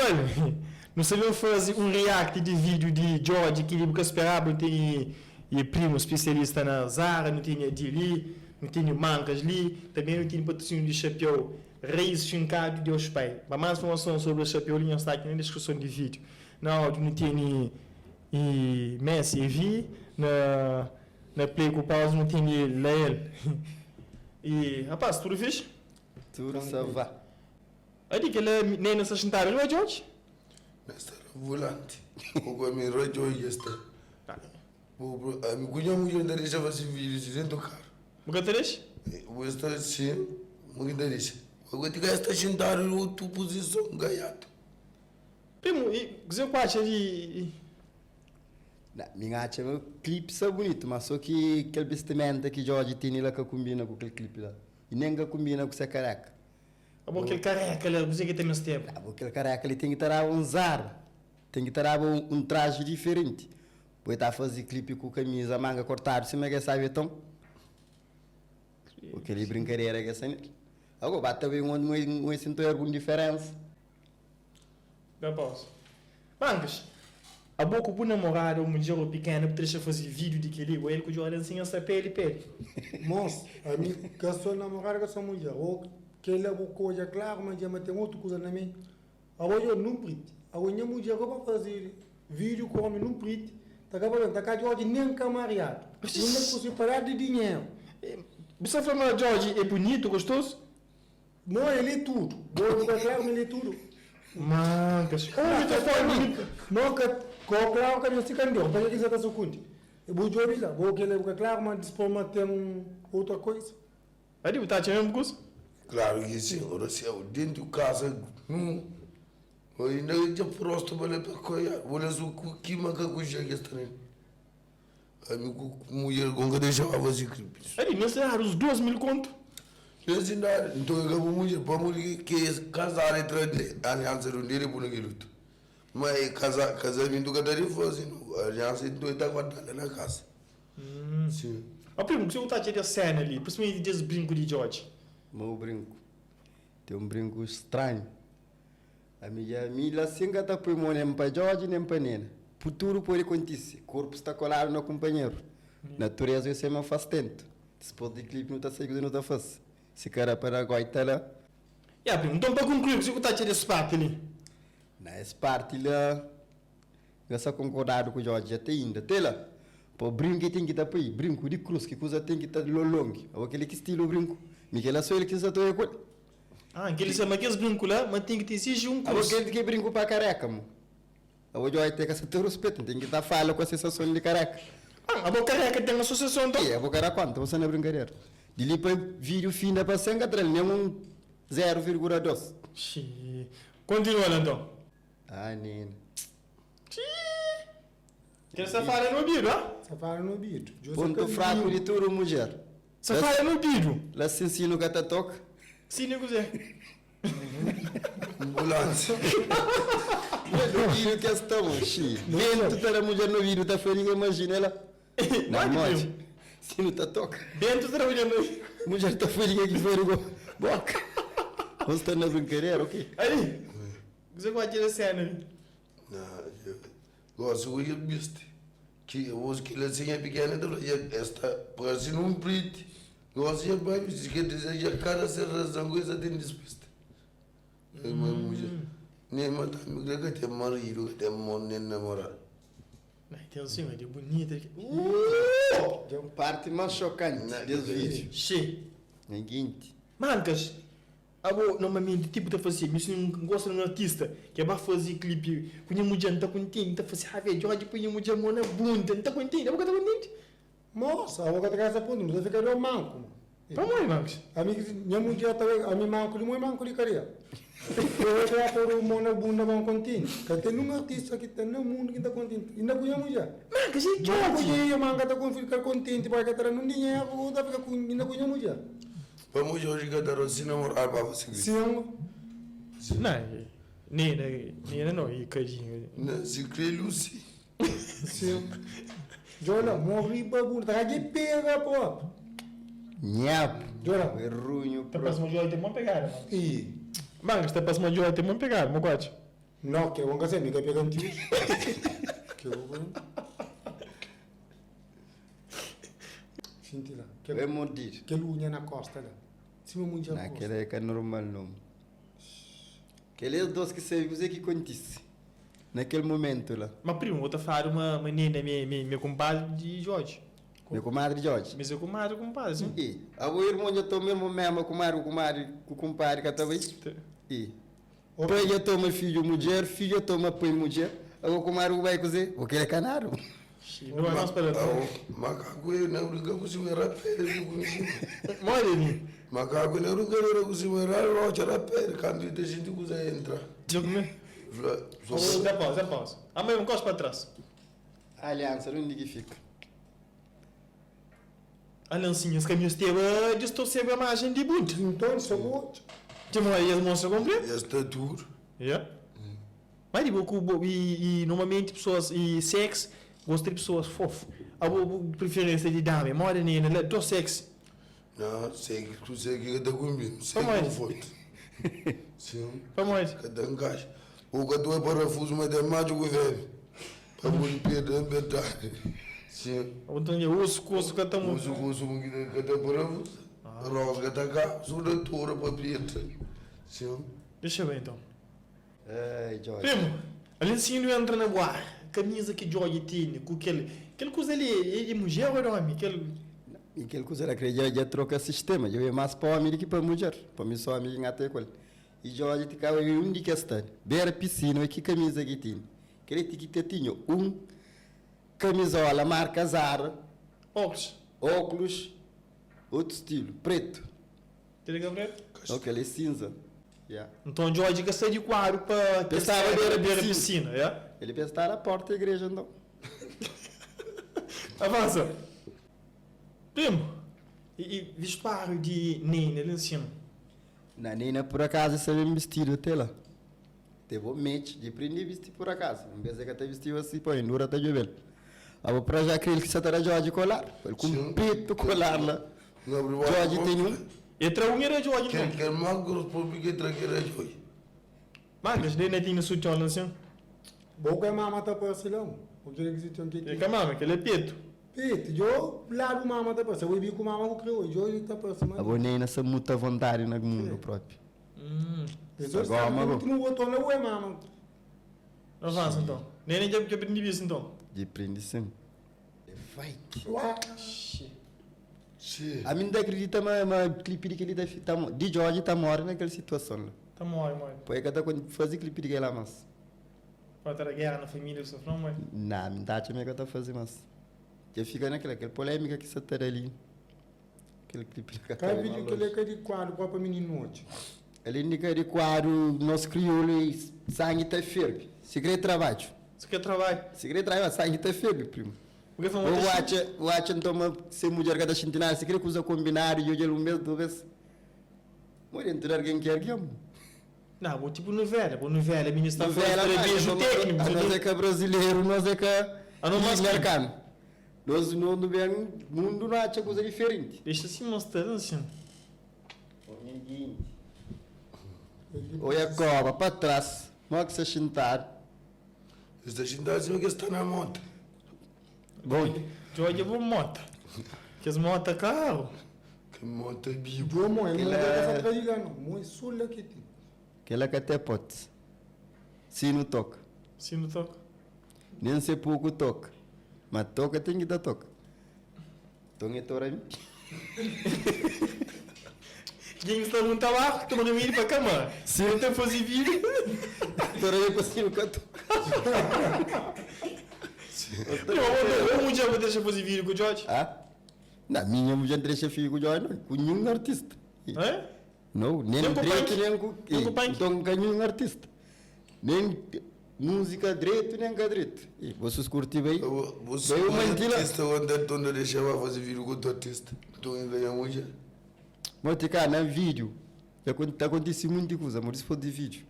Pesoal, nu sta ben faze un react di video di Djodje ki li bu ka speraba. Nu tene e primo spesialista na Zara, nu tene Adi li, nu tene Mancas li, tanbe nu tene patrocínio di Chapéu Raiz Fincado Deus Pai. Pa más informason sobri es chapéu li, nhos sta aki na deskrison di video. Na áudio nu tene e Messi Evi, na na play ku pausa nu tene Lael. E rapaz, tudu fixi? Tudu sa va. Adi kel-la Nena sta xintadu riba Djodje? Na sta na volanti. Bo ku ami riba Djodje dja sta. Bo ku ami ku nha mudjer ta dexa fasi vídiu si dentu karu. Bu ka ta dexa? Bu sta si, bu ki ta dexa. Bu ka ta sta xintadu na otu puzison gaiatu. Primo, i kuzê ku atxa di. Na, mi N atxa ma klip sta bunitu, ma so ki kel bistimenta ki Djodje tene la ka kunbina ku kel klip la. I nen ka kunbina ku se kareka. Abo kel kareka la, kuzê ki ta mesteba? Abo kel kareka li ten ki ta daba un zara, ten ki ta daba un traji diferenti. Bo e ta faze klipi ku kamiza manga kortadu sima ke sabe ton. Bo kel-li brinkadera ke sta nel. Ago ba ta ben un e sinti algun diferensa. Da pausa. Mancas, abo ku bu namorada ou mudjer ou pikena bu ta dexa faze video di keli ou el ku djola nsinha sta peli peli. Mos, ami ka so namorada ka so mudjer ou kela bu ka odja klaru ma dja ma ten otu kuza na mi abo djo nun priti abo nha mudjer go pa faze video ku omi nun priti ta kaba ben ta ka djodje nen ka mariadu inda ku si padaz di dinheru. Bu sta fla ma djodje é bunitu gostosu? Mo el é tudu. Bo bu ka klaru ma el é tudu. Mancas. Omi ta fala mi. Mo ka ko klaru ka mesti kandeu pa ke ki sa ta sukundi. Bu djobi la bo kela bu ka klaru ma dispos ma ten outra koisa. Adi bu ta atxa mesmu kusa? Klaru ki sin, ora seu dentu kasa nu inda dja prostu pa la pa koia bo la su ku kima ka ku ja ke sta nel Ami ku mudjer ku N ka dexaba fasi kripis. Adi meste dadu uns 2000 kontu. Meste dadu. Nton i ka bu mudjer pamodi ki es kazadu e tra de aliansa di un dia dipus na kel otu. Ma e kaza kazamentu ka ta di fasi no. Aliansa nton e ta guardal la na kasa. Sin. Ma primo, kuzê ku ta atxa des sena li, prinsipalmenti des brinku di Djodje? Mau brinku. Ten un brinku stranhu. Ami dja mi la sin ka ta pui mo nen pa Djodje nen pa Nena. Futuru pode kontise, korpu sta koladu na kunpanheru. Natureza é se ma faz tentu. Dispos di klipi nu ta sai kuze nu ta fase. Si ka da pa da goita la. Ya primo, nton pa kunklui kuze ku ta atxa des parti li? Na es parti la, N ka sta konkordadu ku Djodje dja te inda. Te la, pa brinku e ten ki ta pui brinku di krus ki kuza ten ki ta lolongi. Abo keli ki stilu brinku? Mi kela so el ki N sta ta oia ku el. Ah, kel se ma kes brinku la, ma ten ki ta iziji un Abo krus. kel ki brinku pa kareka mo. Abo djoy te ka sa ta ruspeta, ten ki ta fala ku asosiason di kareka. Ah, abo kareka ten asosiason nton? E, abo ka da konta, bo sta na brinkadera. Di li pa video finda pa sen ka tra-l nen un 0,2. Xii. Kontinua la nton. Ah, nena. Xii. Kel safada no obidu, ah? Safada no obidu. Djo sa Pontu ka fraku di tudu mudjer. Safada no obidu. La sin sinu ka ta toka. Sinu kuzê? Ambulánsia. No obidu ki es ta mo, xii. Bentu ta da mudjer no obidu ta fadiga, imajina la. Na modi? Sinu ta toka. Bentu ta da mudjer no obidu. Mudjer ta fadiga ki fadiga boka. Bo sta na brinkadera, ok? Aí, kuzê ku atxa des sena li? Na, gosi ku el bisti. Ki osi kel asin é pikena ta fla dja es ta parse nun priti gosi dja bai bisti ker dizer dja kada se razan ku es ta ten dispista ma mudjer nen ma tambi kre ka ten maridu ka ten mon nen namoradu. Na ten sin odi bunita ki Dja un parti mas xokanti des video. Xee. Nha ginti. Mancas. Abo normalmenti tipo ta fase mi si N gosta di un artista ke ba faze clipe ku nha mudjer N ta kontenti N ta fase ah Djodje poi nha mudjer mo na bunda N ta kontenti abo ka ta kontenti? Moça, abo ka ta kasa pontu bu ta fika do manku ma. Pamodi Max? Ami ki nha mudjer ta bai ami manku di mo i manku di karia. Eu ta poi mo na bunda ba N kontenti. Ka ten nun artista ki ta na mundu ki N ta kontenti inda ku nha mudjer. Max e Djodje! Manku di manka ta fika kontenti pabia ka ta da nun dinheru bu ta fika inda ku nha mudjer. Pamodi oji ka ta da si namoradu pa fasi kli. Sim. Na, nena, nena no, i kadinho. Na, si kre lusi. Sim. Djola, morri pa bunda, ta ka ki pega propi. Nhapu. Djola. É runhu Ta propi. parse ma Djola ten bon pegada, mano. I. Mano, ta parse ma Djola ten bon pegada, mo ku atxa? No, ke bon ka sabe, mi ka pega antius. Ke bon. Sinti la. Kel, Bem mordido. kel unha na costa la. Sima mudjer Na, gosta. kel é ka normal não. Kel es dos ki sabe kuzê ki kontise na kel momentu la. Ma primo, bo ta fladu ma ma Nena mi mi mi kumpadri di Jorge. Mi kumadri Jorge. Mi se kumadri kumpadri, sim. I, abo irmon dja toma irmon mema kumadri ku kumadri ku kumpadri ka ta bai? I, pai dja toma fidju mudjer, fidju dja toma pai mudjer, abo kumadri ku bai kuzê? Bo kre kanadu? Xi, nu bai mas pa la. Awo, makaku e na brinka ku si mera pere ki kunsi. Modi li? Makaku e na brinkadeira ku si mera rocha ra pere kantu i ta sinti kuza entra. Dja kume? Fla, so Da pausa, da pausa. Ama eu encosto pa tras. Aliansa nunde ki fika? Aliansinha, es ka mesteba distorceba imajen di Buda. Nton, so bu odja. Dja modi es mostra konpletu? Es ta tudu. Ya. Mas di bo ku bo i normalmenti pessoas i sexy gosta di pessoas fofo. Abo bu preferência di dama é moda nena la do sexy? Não, sei que tu sei que ta combina, sei Pamodi? que forte. Sim. Pamodi? Ka ta encaixa. O ka tu é parafuso, mas é macho que vem. Pa bu perder a verdade. Sim. Então dja osso ku osso ka ta muda. Osso ku osso ka ta parafuso. Rosa ka ta cá, sou da tora pa perder. Sim. Deixa bem então. Ai, Jorge. Primo, ali nsin nu entra na buar, camisa ki Jorge tene ku kel kel kuza li é di mudjer ou di omi? Kel. E kel kuza la kre dja dja troka sistema, dja é mas pa omi di ki pa mudjer, pa mi so omi ki ngata é ku el. E Jorge ti kaba e undi ki es sta, bera pisina, oi ki camisa ki tene. Kre ti ki ka tinha un camisola marka Zara, Óculos. óculos, otu stilu, pretu. Kel ka pretu? Nau, kel é cinza. Ya. Nton Jorge ka sai di kuadru pa Pe staba bera bera pisina. pisina, ya. Ele pe sta na porta igreja nton. Avansa. Primo, e, e vestuário di Nina li nsin? Na Nina por acaso e sa ben bistidu te la. Te bo meci di prindi bisti por acaso. Un bes e ka ta bistiu asi, poi endura ta djobel. Abo pra já krel ki sa ta da Jorge kolar. El ku un petu kolar la. Jorge tene un. E tra un era Jorge Kel nton. kel más gros pobi ke tra kel era Jorge. Mangas, Nina tinha sutião la nsin? Bo ku e mama ta parse la un. O kile ki sutião ke E tinha. ka mama, kel é petu. Petu, djo ladu mama ta parse. Abo e bi ku mama ku kre oi, djo ta parse ma. Abo Nina sa muta vontadi na mundu propi. Pessoas Agora, sabe que mago. último botão lá, ué, mama. Avança nton. Nina dja dja prindi bisti nton. Dja prindi sim. É fight. Ué. Sim. Ami n ta akredita ma ma clipe di keli ta fi ta di Jorge ta more na kel situason la. Ta more, more. Poi e ka ta kon fazi clipe di kela mas. Pode ta da guerra na família ku sa fla more. Na ami n ta atxa ma e ka ta fazi mas. Dja fika na kela kel polémica ki sa ta da li. Kel clipe la ka ta Ka bai vídeo mal kel é longe. ka di kuadro próprio menino odja. Além di ka di kuadru nos kriolu e sangi ta ferbi. Si kre trabadju. Si kre trabadju. Si kre trabadju sangi ta ferbi primo. Bu kre fla ma Bo ta bu xinti. atxa bu atxa nton ma se mudjer ka ta xinti nada si kre kuza kombinadu i odja-l un bes du bes. Mo dentu di argen ki argen. Nah bo tipo novela, bo novela minha sta fala Novela tra ma beijo técnico. Anos é ka brasileiro, nos é ka Anos mas merkanu. Nos no nu ben mundu nu atxa kuza diferenti. Dexa si mostra assim. Oia koba pa tras, mo ki sta xintadu. Es ta xintadu sima ki es sta na mota. Bom. Djodje bo mota. Kes mota karu. Ke mota bibu. Djo mo, el Kel não tá é- essa trás de lá não. Mo é só lá que tem. Kela ka te pote. Sinu toka. Sinu toka. Nen se poku toka. Ma toka ten ki ta toka. Ton e tora mi. Quem sta num tabaco toma remédio pa cama. Se não tem fazer vídeo. Tora mi pa sinu ka toka. Não, um dia vou deixar fazer vídeo com o Jorge. Ah? Na minha mulher não deixa filho com o Jorge, não. Com nenhum artista. É? Não, nem Nem com direito, punk. nem com. Nem com punk. Então, com nenhum artista. Nem música direito, nem cá direito. E vocês curtem bem? Você Bem, é uma um mentira. artista, onde então deixava fazer vídeo com outro artista. Então eu ganhei mulher. Mas, cá, na vídeo, tá acontecendo muita coisa, mas isso foi de vídeo.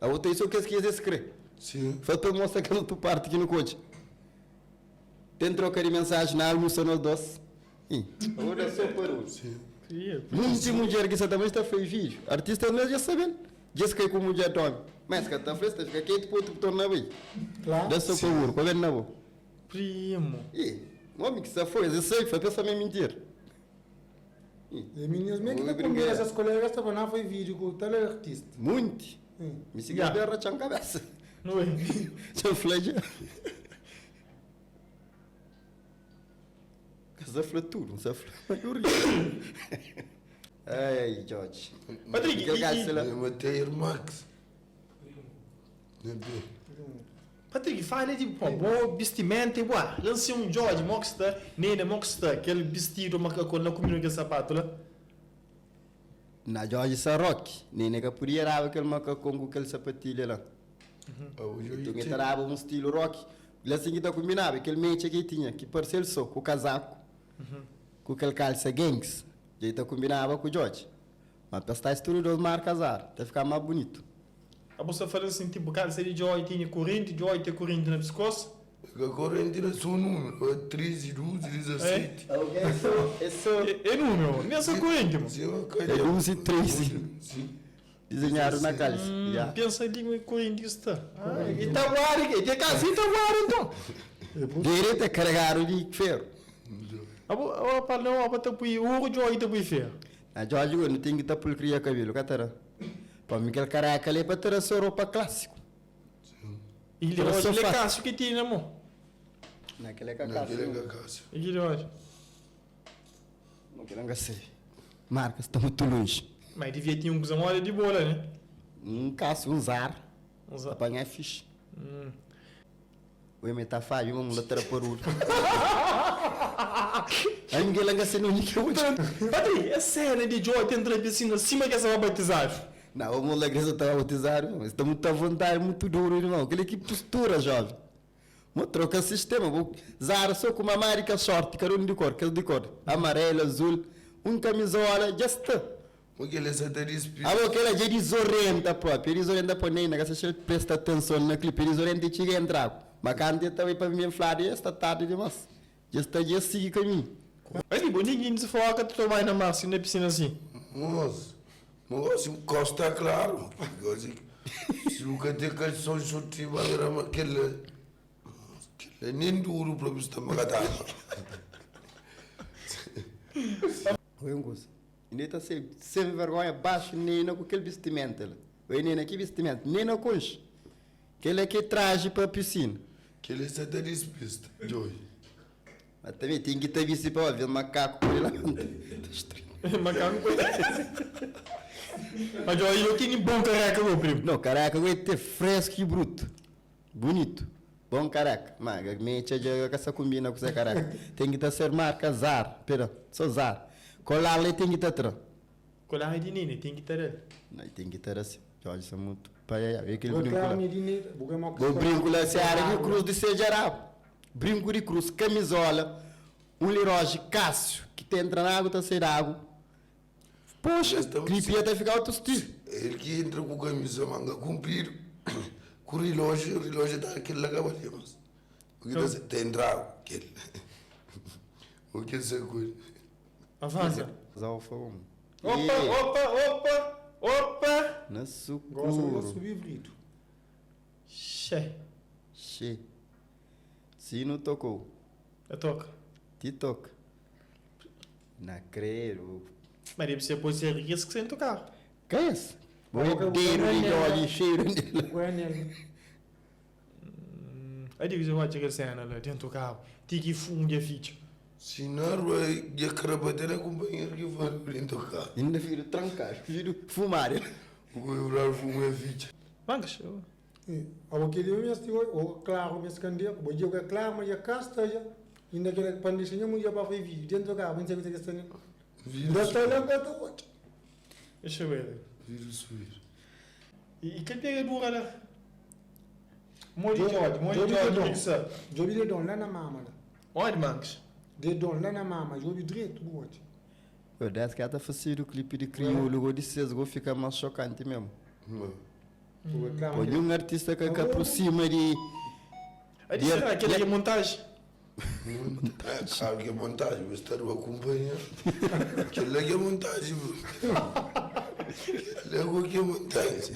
A outra isso é o que eles escrevem. Sim. Só para mostrar aquela outra parte que não conte. Tem troca de mensagem na almoça nós dois. Ih, agora só parou. Sim. Muita mulher que só também está feio vídeo. Artista nós já sabemos. Já se cai com mulher dorme. Ma es ka ta fla, es ta fika ketu pa otu torna bai. Klar. Da so pa oru, pa ben na bo. Primo. Ih, omi ki sa foi, es sai, fla pensa ma é mintira. Ih, E meninas mesmo Vou ki ta brincar. combina essas colegas ta fla, não foi vídeo com tal artista. Munti. Mi si Ya. gabi ratxan kabesa. Não é? Dja fla dja. Ka sa fla tudo, n sa fla maioria. Ai, ai, George. Patrick, Kel e- gajo e- sei lá. Eu matei Max. Bebê. Patrick, fala de pô, boa vestimenta e boa. Lancei um George, mo que está, Nene, mo que está, aquele vestido, macacão, não combina com aquele sapato lá. Na George Sarroque, nem ka podia dava aquele macacão com aquele sapatilha lá. Ah, hoje eu Então ia ele dava um estilo rock. Lá assim que tá combinava, aquele mecha que tinha, que parecia ele só, com o casaco, com aquele calça gangs. E aí tá combinava com o George. Mas para estar tudo duas marcas ar, tá ficar mais bonito. A você falando assim, tipo, calça de Joy tinha corrente, Joy tem corrente na pescoço. Agora entra só o número. É 13, 12, 17. Alguém só, é só. É, é número, nessa corrente, mano. Sim, eu É 12, 13. Sim. Desenharam na calça. Já. Pensa ali como é corrente que está. Ah, Itaguara, que é casa Itaguara, então. Direito é carregaram de ferro. A bo, a pa não, a bota pui ouro Joy tá pui ferro. Na George, eu não tenho que estar por criar cabelo, catara. Para mim, aquele careca ali é para ter a sua roupa clássico. E ele Era hoje só ele é fato. Cássio que tinha na mão. Naquele é cacau. Naquele cacau. E ele hoje. Não quero sei. Marcas, está muito longe. Mas devia ter um cuzão olha de bola, né? Um caço, um zar. Uns Apanhar fixe. Hum. O homem tá falho, vamos lá ter por ouro. Aí ninguém lá se não que hoje. Patrick, é sério, de Joy tem entrado assim acima que essa vai batizar. Não, o moleque já estava batizado, mas está muito à vontade, muito duro, irmão. Aquele que postura, jovem. Vou trocar sistema, vou zar só com uma marca short, carona de cor, aquele de cor, amarelo, azul, um camisola, já está. Porque ele só tá despido. Ah, aquela já desorienta próprio, desorienta para nem, que você presta atenção no clipe, desorienta e chega a entrar. Mas quando também para mim falar, esta tarde demais. Já está já sigue caminho. Mas tipo, ninguém se foca, tu vai na mar, assim, na piscina assim. Moço, moço, o Costa claro. Gosto Se nunca tem calção chute, vai era aquele. Aquele nem duro para você matar. Oi, Angus. Ainda tá sem, sem vergonha, baixo, nem com aquele vestimento. lá. Oi, nem que vestimento, nem na concha. Aquele é que traje para a piscina. Que ele está despista, Joy. Mas também tem que ter visto para ver macaco por lá. Tá estranho. Macaco coitado. Mas Joy, eu tenho bom careca, meu primo. Não, careca, eu ter fresco e bruto. Bonito. Bom careca. Mas me tcha que essa combina com essa careca. Tem que estar ser marca Zar. Pera, só Zar. Colar ali tem que estar atrás. Colar de Nene, tem que ter ele. Não, tem que estar assim. Jorge, isso é muito. Pai, aí, aí, aquele Vou brinco claro lá. me dinheiro, vou ganhar Vou brinco lá, Seara de cruz de Cejará. Brinco de cruz, camisola, um liroge Cássio, que te entra na água, tá saindo água. Poxa, Já estamos- clipe até ficar outro estilo. Ele que entra com camisa manga comprida, com o relógio, o relógio está aquele lá ali, mas. O que tá tem drago, aquele. O que é coisa? Avança. Zalfa, homem. Opa, E- opa, opa, opa. Na Gosto de sucuro. subir brito. Che, Che. Sino tocou. eu toco. Te toca. Na creio. Mas deve ser pode ser risco sem tocar. Que é esse? Coloca o Boideiro de nele. óleo cheiro nele. Ué, nele. Aí digo, eu acho que cena lá dentro do carro. Tem que fundir a ficha. Se não, vai e a carabateira é companheiro que vai dentro do carro. Ainda viro trancar, viro fumar. O que eu fumo é ficha. Mancas. Abo que deu minha o claro minha escandeia, o dia que é claro, mas já casta já. Ainda que para deixar minha mulher para fazer vídeo dentro do carro, não sei o que está ali. Ainda está lá com a outra. Deixa eu ver. Vírus subir. E, e quem pega dura lá? Mori George, Mori George, Jobi que sabe? Jobi dedão lá na mama lá. Olha, Mancas. Dedão lá na mama, jobi direito, boa. Eu disse que ela fazia o clipe de crioulo, vou dizer, vou ficar mais chocante mesmo. Não. Claro. Pô, nenhum artista que, que aproxima de. Aí disse, Yeah. aquele que é montagem. É, claro que é montagem, mas está o acompanhando. Aquilo é que é montagem, bro. Aquilo é que é montagem.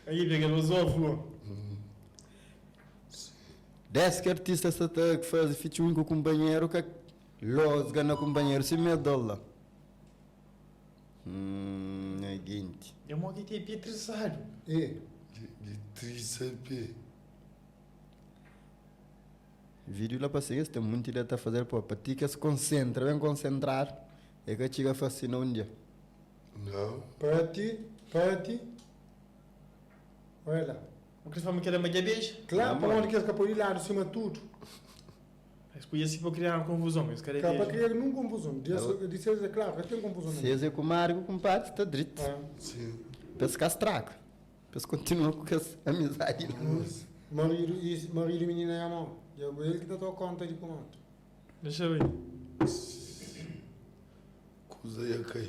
Aí pega os ovos. Des ki artista sta ta faze featuring ku kunpanheru ka losga na kunpanheru sima es dol la. Hum nha genti. Nha mo ki ten pé trisadu. E. Di trisa pé. Video la pa siga es ten munti ideia ta fazel po pa ti kes konsentra ben konsentradu e ka txiga fasi na un dia. Não. Pa ti, pa ti. Olha la. Bu kre fla ma kel-la ma dja beja? Klaru, pamodi ki es ka poi di ladu sima tudu. Es podia si pa kria un konfuzon, ma es ka Ka pa beja. kria nun konfuzon. Di es, di ses é klaru, ka ten konfuzon na Si es é kumadi ku kumpadri sta dritu. Sim. Pa es ka straga. Pa es kontinua ku kes amizadi la. Maridu, i maridu minina ya mau. Dja el ki ta toma konta di kumadu. Dexa bai. Kuza ya kai.